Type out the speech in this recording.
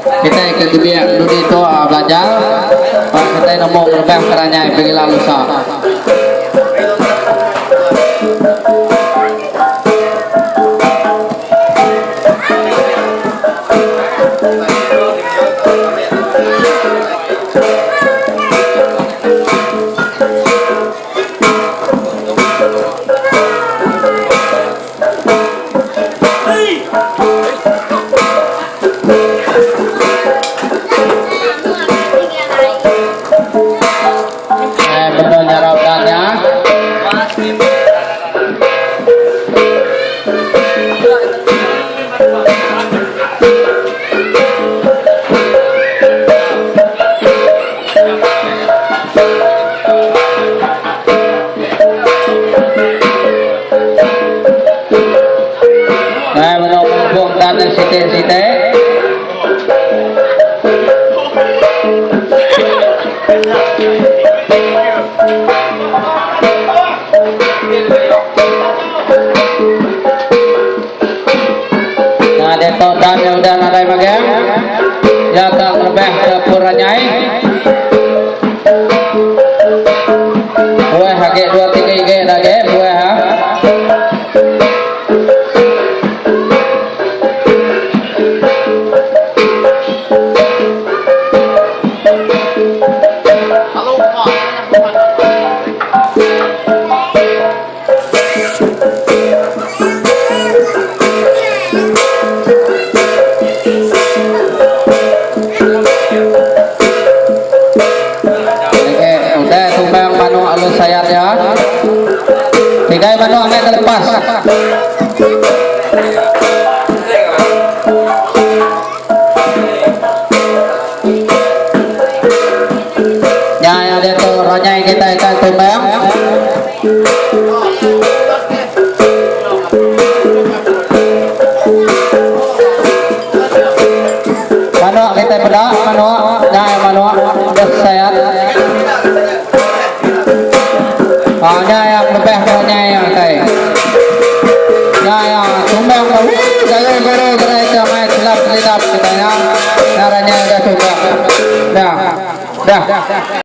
Kitai ke dibiak dudi tu belajar ba kitai nemu ngerebah keranyai pegila lusa. Eh, betul nyarap nya. Nah, benung ngubung dan siti-siti. Nah, diatu dan yang udah nadai magang. Ya tak ngerebah ke puranyai. Buah agi dua tiga igi da agi buah ha. Udah tumbang manuk alus sayat ya. Tigai manuk angai terlepas. Nya ya diatu ranyai kitai ka tumbang. Manuk kitai peda manuk nya ya manuk deh sayat. Ha nya ya lebih ranyai ya kai. Nya ya tumbang garu garu gerai ke mai selap selidap kitai nya. Nya ranyai udah tumbang. Dah. Dah.